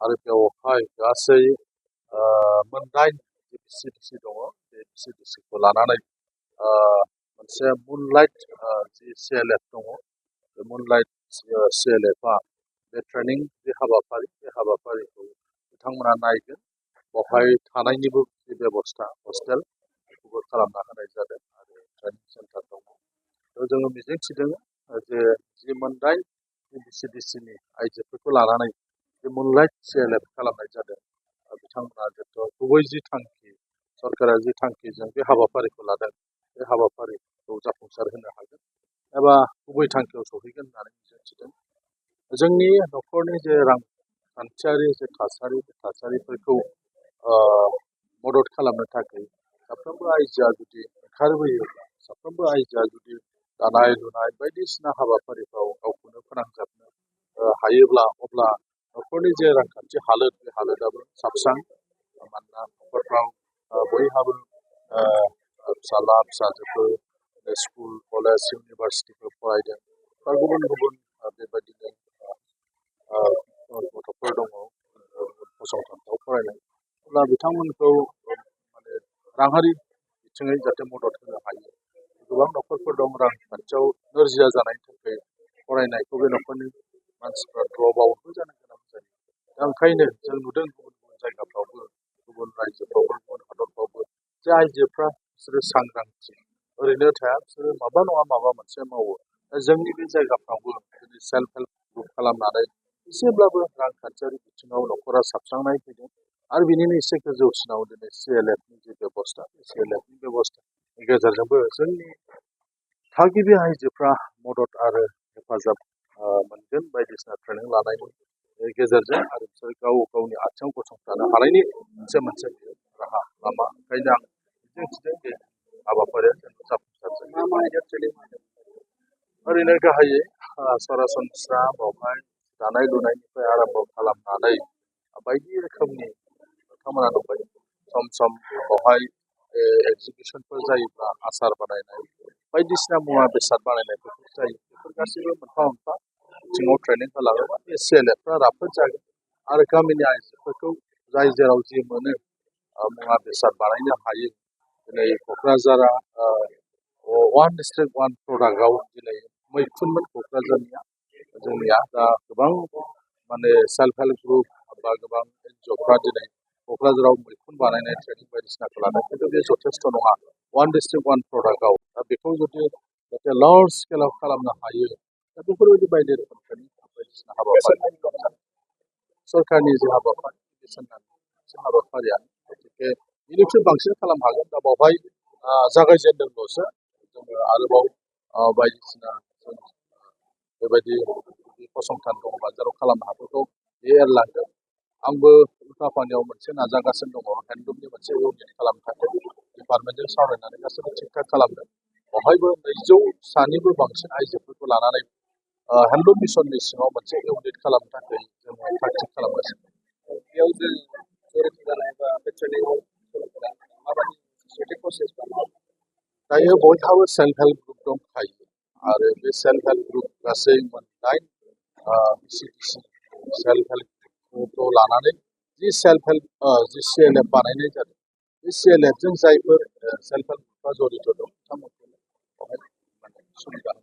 आरो बेवहाय गासै मोनदाइन बिसिडिसि दङ बे बिसिडिसिखौ लानानै मोनसे मुनलाइट जि सिएलएफ दङ बे मुनलाइट सिएलएफआ बे ट्रेनिं जि हाबाफारि बे हाबाफारिखौ बिथांमोना नायगोन बेवहाय थानायनिबो जि बेबस्था हस्टेल बेखौबो खालामना होनाय जादों आरो ट्रेनिं सेन्टार दङ थ' जोङो मिजिंथिदों जे जि मोनदाइन बिसिडिसिनि आइजोफोरखौ लानानै जे मुनलाइट सिएलएफ खालामनाय जादों बिथांमोना जिहेथु गुबै जि थांखि सरकारा जि थांखिजों बे हाबाफारिखौ लादों बे हाबाफारिखौ जाफुंसार होनो हागोन एबा गुबै थांखियाव सहैगोन होननानै मिजिंथिदों जोंनि न'खरनि जे रांखान्थियारि जे थासारि बे थासारिफोरखौ मदद खालामनो थाखाय साफ्रोमबो आइजोआ जुदि ओंखारबोयोब्ला साफ्रोमबो आइजोआ जुदि दानाय लुनाय बायदिसिना हाबाफारिफ्राव गावखौनो फोनांजाबनो हायोब्ला अब्ला न'खरनि जे रांखान्थि हालोद बे हालोदाबो साबस्रां मानोना न'खरफ्राव बयहाबो फिसाला फिसाजोफोर स्कुल कलेज इउनिभारसिटिफोर फरायदों बा गुबुन गुबुन बेबायदिनो गथ'फोर दङ फसंथानफ्राव फरायनाय अब्ला बिथांमोनखौ माने राङारि बिथिङै जाहाथे मदद होनो हायो गोबां न'खरफोर दं रांखान्थियाव नोरजिया जानायनि थाखाय फरायनायखौ बे न'खरनि मानसिफ्रा द्रप आउटबो जानो गोनां जायो दा ओंखायनो जों नुदों गुबुन गुबुन जायगाफ्रावबो गुबुन रायजोफ्रावबो गुबुन हादरफ्रावबो जे आइजोफ्रा बिसोरो सांग्रांथि ओरैनो थाया बिसोरो माबा नङा माबा मोनसे मावो दा जोंनि बे जायगाफ्रावबो दिनै सेल्फ हेल्प ग्रुप खालामनानै एसेब्लाबो रांखान्थियारि बिथिङाव न'खरा साबस्रांनाय फैदों आरो बिनिनो एसे गोजौसिनाव दिनै सिएलएफनि जि बेबस्था बे सिएलएफनि बेबस्थानि गेजेरजोंबो जोंनि थागिबि आइजोफ्रा मदद आरो हेफाजाब मोनगोन बायदिसिना ट्रेनिं लानायनि गेजेरजों आरो बिसोर गाव गावनि आथिङाव गसंथानो हानायनि मोनसे राहा लामा ओंखायनो आं मिजिंथिदों बे हाबाफारिया जों जाफुंसार जागोन ओरैनो गाहायै सरासनस्रा बावहाय दानाय लुनायनिफ्राय आरम्भ खालामनानै बायदि रोखोमनि नोंथांमोना नुबाय सम सम बावहाय एक्जिबिसनफोर जायोब्ला आसार बानायनाय बायदिसिना मुवा बेसाद बानायनायफोरखौ जायो बेफोर गासैबो मोनफा मोनफा बिथिङाव ट्रेनिं होलाङोबा बे सिएलएफफ्रा राफोद जागोन आरो गामिनि आइजोफोरखौ जाय जेराव जि मोनो मुवा बेसाद बानायनो हायो दिनै क'क्राझारा वान डिस्ट्रिक्ट वान प्रडाक्टआव दिनै मैखुनमोन क'क्राझारनिया जोंनिया दा गोबां माने सेल्फ हेल्प ग्रुप बा गोबां एनजिअफ्रा दिनै क'क्राझाराव मैखुन बानायनाय ट्रेनिं बायदिसिनाखौ लादों खिन्थु बे जथेस्थ' नङा वान डिस्ट्रिक्ट वान प्रडाक्टआव दा बेखौ जुदि जाहाथे लार्ज स्केलाव खालामनो हायो दा बेफोरबायदि बायदि रोखोम ट्रेनिं बायदिसिना हाबाफारि सरकारनि जे हाबाफारि बेसेन नाङि मोनसे हाबाफारियानो गतिके बेनिख्रुइ बांसिन खालामनो हागोन दा बावहाय जागायजेनदोंल'सो जोङो आरोबाव बायदिसिना बेबायदि फसंथान दङबा जेराव खालामनो हागौ बे एरलांगोन आंबो उल्थापानियाव मोनसे नाजागासिनो दङ हेन्डलुमनि मोनसे इउनिट खालामनो थाखाय डिपार्टमेन्टजों सावरायनानै गासैबो थिग थाक खालामदों बेवहायबो 200 बांसिन आइजोफोरखौ लानानै हेन्डलुम मिसननि सिङाव मोनसे इउनिट खालामनो थाखाय जोङो थाग थिग खालामगासिनो बेयाव जों जरैखा जानाय बा बे ट्रेनिङाव माबायदि प्रसेस दायो बयहाबो सेल्फ हेल्प ग्रुप दंखायो आरो बे सेल्फ हेल्प ग्रुप गासै मोनदाइन बिसिडिसि सेल्फ हेल्प ग्रुपखौ लानानै जि सेल्फ हेल्प जि सिएलएफ बानायनाय जादों बे सिएलएफजों जायफोर सेल्फ हेल्प ग्रुपआ जड़ित दं बिथांमोनखौ बेवहाय माने सुबिदा